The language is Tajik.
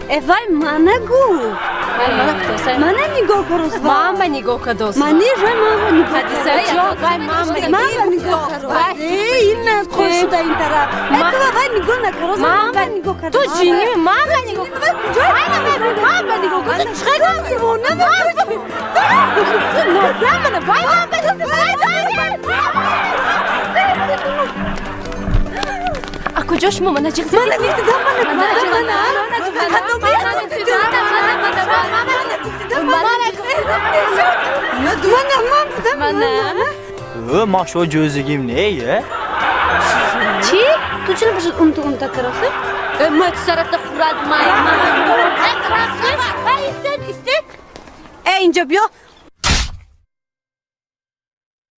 Э, вай мана гу. Мана нигоҳ карос. Ман ба нигоҳ кадос. Мани жа ман нигоҳ. Ҳадисаҷон, вай ман ба Ман нигоҳ карос. Э, ин қош шуда ин тараф. Э, ту вай нигоҳ накарос. Ман ба нигоҳ кардам. Ту ҷинӣ, ман ба нигоҳ. Вай куҷо? Ман ба нигоҳ. Ту чӣ Девона. Ту ноза мана, вай ман ба А куҷо шумо мана ҷиғ Мана гуфтидам, мана гуфтидам, мана. Мана, ман гуфтам, мана. Э, ман шо ҷӯзигим не, е? Чӣ? Ту чӣ бошад унта унта кароси? Мат сарата хӯрад май. Э, инҷо биё.